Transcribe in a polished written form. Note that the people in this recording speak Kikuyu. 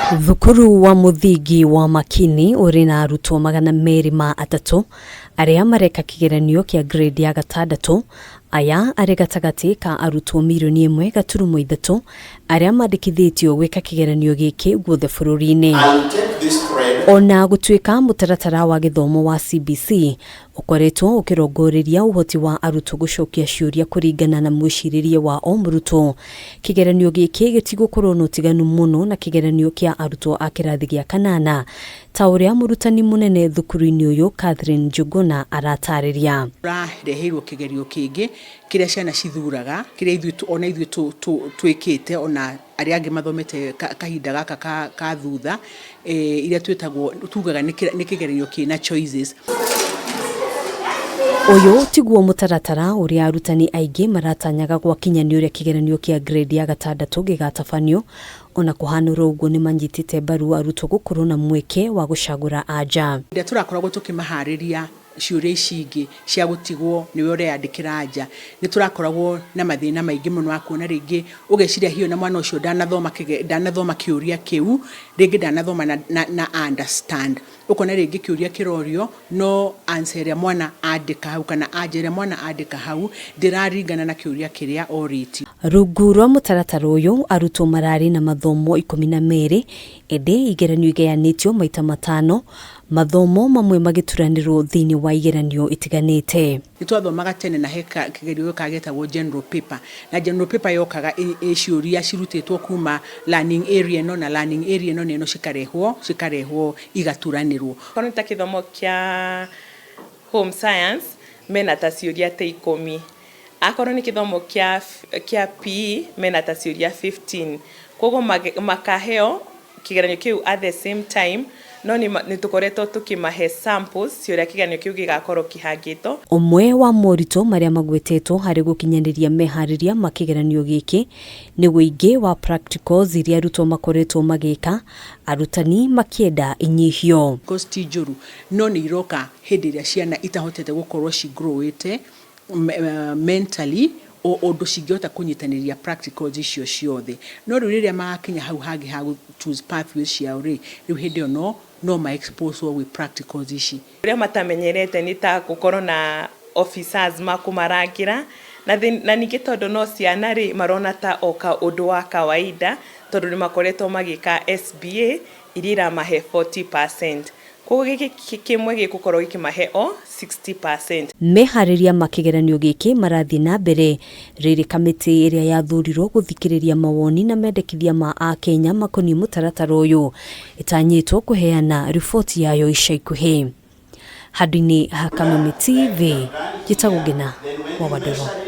Thukuru wa mũthingi wa Makini ũrĩ na arutwo 203 arĩa mareka kĩgeranio kĩa grade ya gatandatũ. Aya arĩ gatagatĩ ka arutwo 1.3 mirioni arĩa mandĩkithĩtio gwĩka kĩgeranio gĩkĩ guothe bũrũri-inĩ. I'll take this thread. Ona gũtuĩka mũtaratara wa gĩthomo wa CBC ũkoretwo ũkĩrongoreria ũhoti wa arutwo gũcokia ciũria kũringana na mwĩcirĩrie wa o mũrutwo, kĩgeranio gĩkĩ gĩtigũkorwo na ũtiganu mũno na kĩgeranio kĩa arutwo a kĩrathi gĩa kanana, ta ũrĩa mũrutani mũnene thukuru-inĩ ũyũ Catherine Njuguna aratarĩria. Ũrareheirwo kĩgerio kĩngĩ kĩrĩa ciana cithuraga, kĩrĩa ithuĩ ona ithuĩ twĩkĩte, ona arĩa angĩ mathomete kahinda gaka ka thutha, iria twĩtagwo tugaga nĩ kĩgeranio kĩna choices. Ũyũ tiguo mũtaratara ũrĩa arutani aingĩ maratanyaga gwakinya nĩ ũrĩa kĩgeranio kĩa grade ya gatandatũ gĩgatabanio. Ona kũhanũra ũguo, nĩ manyitĩte mbaru arutwo gũkorwo na mweke wa gũcagũra anja. Rĩrĩa tũrakoragwo tũkĩmaharĩria ciũria ici ingĩ cia gũtigwo nĩwe ũreyandĩkĩra anja, nĩ tũrakoragwo na mathĩna maingĩ mũno wa kuona rĩngĩ ũgeciria hiyo na mwana ũcio ndanathoma ndanathoma kĩũria kĩu, rĩngĩ ndanathoma na understand. Ũkona rĩngĩ kĩũria kĩrorio, no answer ĩrĩa mwana andĩka hau kana anja ĩrĩa mwana andĩka hau ndĩraringana na kĩũria kĩrĩa orĩtio. Rungu rwa mũtaratara ũyũ, arutwo mararĩ na mathomo 12, ĩndĩ igeranio igayanĩtio maita matano, mathomo mamwe magĩturanĩrwo thĩinĩ wa igeranio itiganĩte. Nĩ twathomaga tene na he kĩgerio gĩokaga gĩtagwo general paper, na general paper yokaga ĩ ciũria cirutĩtwo kuma learning area ĩno na learning area ĩno na ĩno, cikarehwo igaturanĩrwo. Korwo nĩ ta gĩthomo kĩa home science, mena ta ciũria ta 10. Akorwo nĩ gĩthomo kĩa PE, mena ta ciũria 15. Koguo makaheo kĩgeranio kĩu at the same time, no nĩ tũkoretwo tũkĩmahe samples cia ũrĩa kĩgeranio kĩu gĩgakorwo kĩhangĩtwo. Ũmwe wa moritũ marĩa magwetetwo harĩ gũkinyanĩria meharĩria ma kĩgeranio gĩkĩ nĩ ũingĩ wa practicals iria arutwo makoretwo magĩka, arutani makĩenda inyihio. Course ti njũru, no nĩ iroka hĩndĩ ĩrĩa ciana itahotete gũkorwo cigrowĩte mentally ũndũ cingĩhota kũnyitanĩria practicals icio ciothe. No rĩu rĩrĩa magakinya hau hangĩ ha choose pathways ciao rĩ, rĩu hĩndĩ ĩyo no ma expose gwĩ practicals ici. Ũrĩa matamenyerete nĩ ta gũkorwo na officers makũmarangĩra na ningĩ tondũ no ciana rĩ, marona ta o ũndũ wa kawaida, tondũ nĩ makoretwo magĩka SBA iria iramahe 40%, koguo gĩkĩ kĩmwe gĩgũkorwo gĩkĩmahe o 60%. Meharĩria ma kĩgeranio gĩkĩ marathiĩ na mbere rĩrĩ kamĩtĩ ĩrĩa yathurirwo gũthikĩrĩria mawoni na mendekithia ma akenya makoniĩ mũtaratara ũyũ ĩtanyĩtwo kũheana riboti yayo ica ikuhĩ. Handũ-inĩ ha Kameme TV, njĩtagwo Ngina wa Wandũrũ.